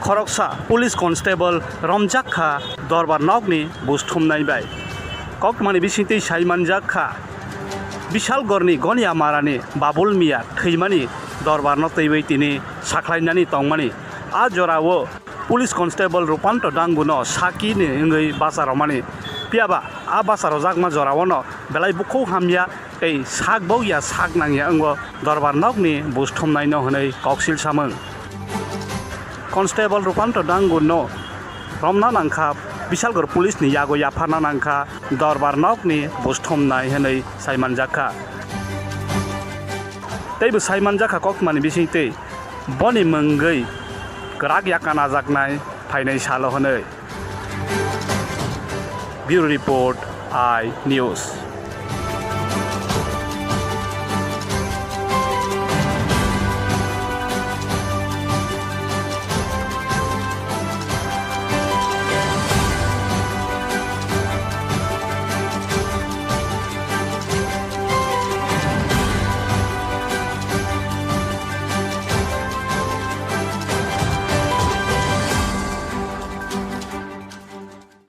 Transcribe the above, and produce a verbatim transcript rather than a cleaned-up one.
Khoroksa police constable romjak kha dorbar nokni buj thumnai bai. Kokmani bisingtwi sai manjak kha, Bishalgorni Goniamarani Babul Miya thwimani dorbarno twiwi tini sakhlainani tongmani. A jorao police constable Rupanto Danguno sakini wngwi bacha romani. Phiyaba a bacha rojakma joraono belai bukhuk hamya tei sak bokya sak nangya wngo dorbar nokni buj thumnaino hwnwi koksil samung. Constable Rupanto Danguno romna nangkha, Bishalgor police ni yago yapharna nangkha, dorbar nokni buj thumnai hwnwi sai manjak kha. Teibo sai manjak kha kokmani bisingtwi boni mungwi kwrak yakanajaknai phainai salo hwnwi. Bureau Report, I News.